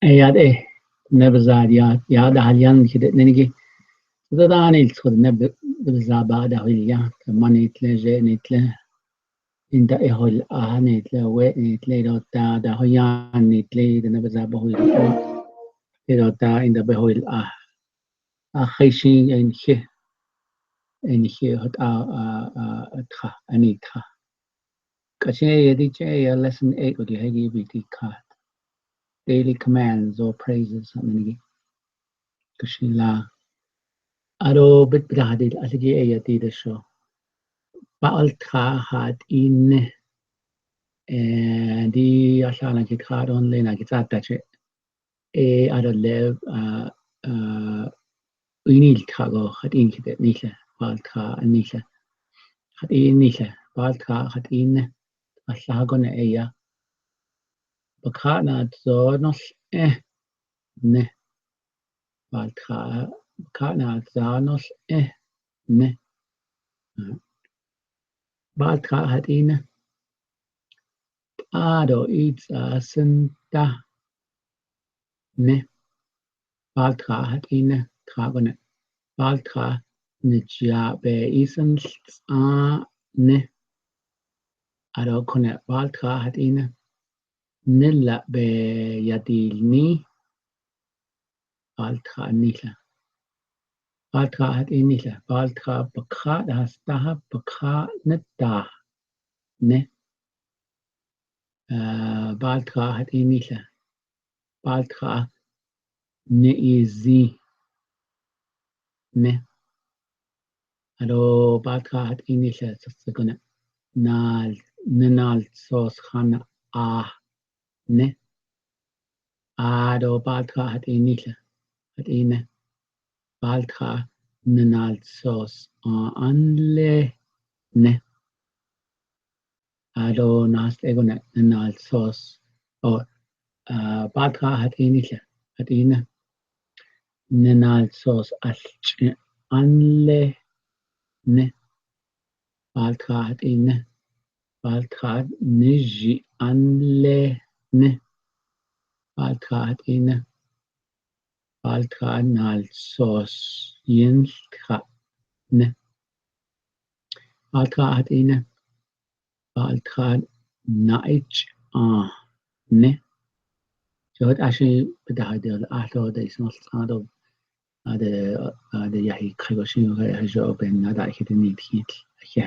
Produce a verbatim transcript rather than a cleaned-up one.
Eyat eh, ne baza dia, ya da halian ki de ne ki. Da da ni tsuk ne baza ba da hil ya, mani tle, je ni tle. Inda e hol a ni tle, we ni tle, do ta da hoyan ni tle, da ne baza ba hol. Tle do ta inda ba hol a. A khai shi en he. En he hot a, a, a, a tha, ani tha. Ka che ya di che ya lesson eight o di hai gi bi ti kat. Daily commands or praises, something like. Ka shi la. Aro bit bra di a lagi e ya di de sho. Baal tha hat in ne. Eh, di a sha la ki tha don le na ki tsa ta che. E aro le, a, a, inil tha go hat in ki de ni le. Baal tha ni le. Hat in ni le. Baal tha hat in ne. A sha go ne e ya. Ba kha na zo no eh. Ne. Baal tha, baal tha na za no eh ne. Baal tha hat in ne. Ado i za sen ta ne. Baal tha hat in ne, tha go ne. Baal tha ne ja be i sen a ne. Ado ko ne baal tha hat in ne. Nila be ya di ni. Baal tha ni le. Baal tha hat in ni le. Baal tha ba kha da sta ha ba kha ne ta. Ne. Eh, baal tha hat in ni le. Baal tha ne i zi. Ne. Ado baal tha hat in ni le sa sa ko ne. Nal, ne nal sos han a. Ne. Ado baal tha hat in ni le. Hat in ne. Baal tha ne nal sos a an le. Ne. Ado nas e go ne, ne nal sos. O, a, baal tha hat in ni le. Hat in ne. Ne nal sos al ch an le. Ne. Baal tha hat in ne. Baal tha ne ji an le ne. Baal tha hat in ne. Baal tha nal sos yin tha ne. Baal tha hat in ne. Baal tha na ich a ne. Jot a shi pda de la a lo de smol a do. A de, a de ya hi khai go shi khai ha jo ben na da hi de ni thi. He.